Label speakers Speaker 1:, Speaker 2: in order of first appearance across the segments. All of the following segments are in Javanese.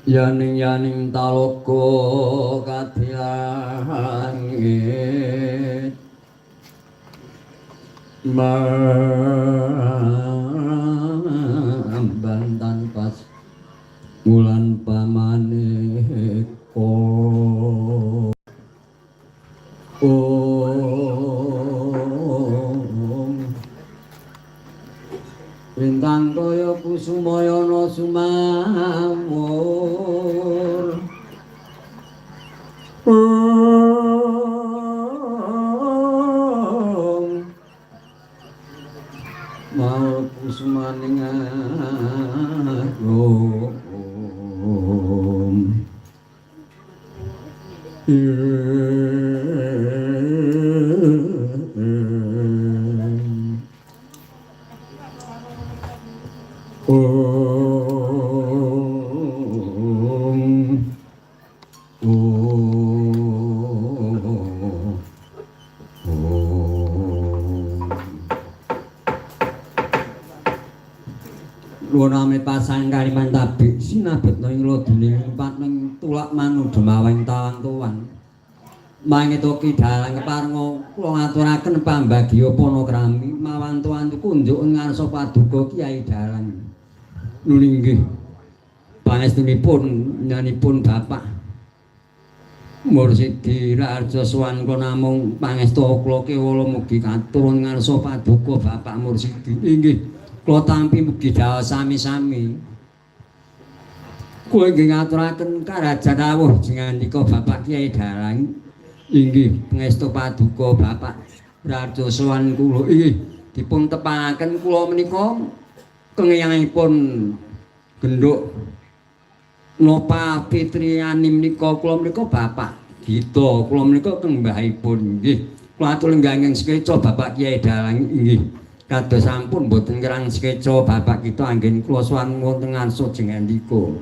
Speaker 1: Yaning yaning talaga kadilangit mamban tanpa wulan pamaneka. Om lintang kaya kusumayana sumawur. Om maur kusumaning arum. Om Om Om. Nuwun ame pasang kaliman tabik sinabetna ing lodene patning tulak manu demawing tawang tuwan. Mangetoki dalang keparenga kula ngaturaken pambagya panakrami mawantu-wantu kunjuk ngarsa paduka Kyai Dalang. Nulinggih pangestunipun nyanipun Bapak Mursidi Raharja sowan kula namung pangesta kula kewala mugi katurun ngarsa paduka Bapak Mursidi. Inggih kula tampi mugi dawuh sami-sami. Kula inggih ngaturaken karajan rawuh jengandika Bapak Kyai Dalang. Inggih pangestu paduka Bapak Raharja sowan kula. Inggih dipun tepangaken kula menika kengeyangipun genduk Nova Fitriani menika kula menika Bapak Gita kula menika kembahipun. Nggih kula atur lenggahing sekeca Bapak Kyai Dalang. Inggih kados sampun mboten kirang sekeca Bapak kita anggen kula sowan wonten ngarsa jengandika.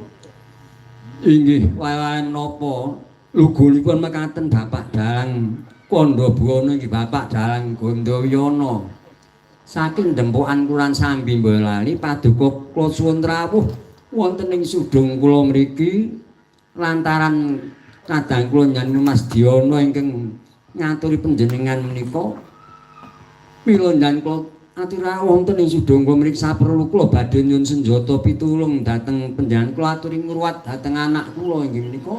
Speaker 1: Inggih wae-wae menapa lugunipun mekaten Bapak Dalang Kandha Buwana inggih Bapak Dalang Gandayana saking Dempokan Kelurahan Sambi Boyolali paduka kula suwun rawuh wonten ing sudung kula mriki lantaran kadang kula njenengan Mas Diono ingkang ngaturi panjenengan menika mila njenengan kula atur rawuh wonten ing sudung kula mriki saperlu kula badhe nyuwun senjata pitulung dhateng panjenengan kula aturi ngruwat dhateng anak kula inggih menika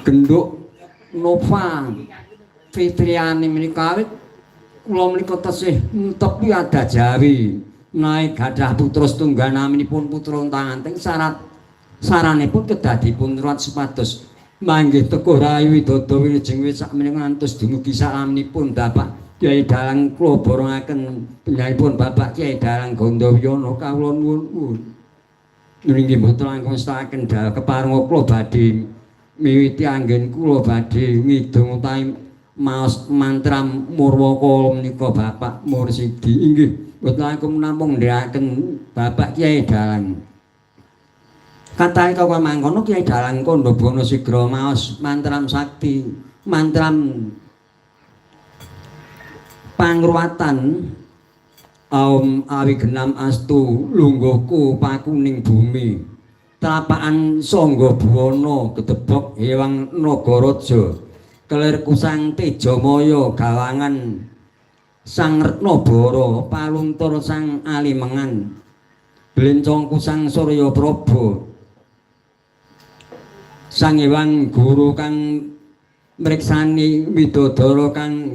Speaker 1: genduk Nova Fitriani menika awit kula menika tesih netepi adat Jawi naik gadah putra setunggal naminipun putra Ontang-anting syarat saranipun kedah dipun ruwat supados manggih teguh rahayu widodo wilujeng sak menika ngantos dumugi salaminipun Bapak Kyai Dalang kula borongaken panjenenganipun Bapak Kyai Dalang Gandayana kawula nuwun. Nggih mboten langkung setaken dawuh keparenga kula badhe miwiti anggen kula badhe ngidung utawi maos mantra murwakala menika Bapak Mursidi. Inggih mboten langkung namung ndhekaken Bapak Kyai Dalang. Katahe kaya mangkono Kyai Dalang Kandha Buwana sigra maos mantram sakti, mantram pangruwatan aum awigenam astu lungguhku pakuning bumi telapakan sangga buwana gedebok hewang nagaraja kelir kusang tejamaya gawangan sang retna bara paluntur sang alimengan blencong kusang surya praba sang ewang guru kang mriksani widodara kang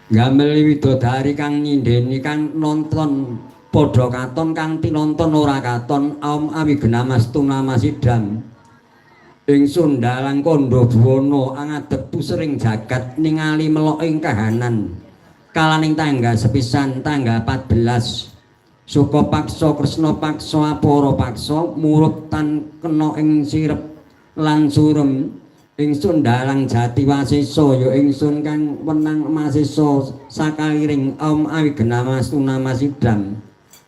Speaker 1: gameli widodari kang nyindeni kang nonton padha katon kang tinonton ora katon aum awigenamastu namasidam ingsun Dalang Kandha Buwana angadeg pusering jagat ningali melok ing kahanan kalaning tangga sepisan tangga 14 Suka paksa Kresna paksa apara paksa murub tan kena ing sirep lan surem ingsun Dalang Jati Wasesa ya ingsun kang wenang masesa sakaliring aum awigenamastu namasidam.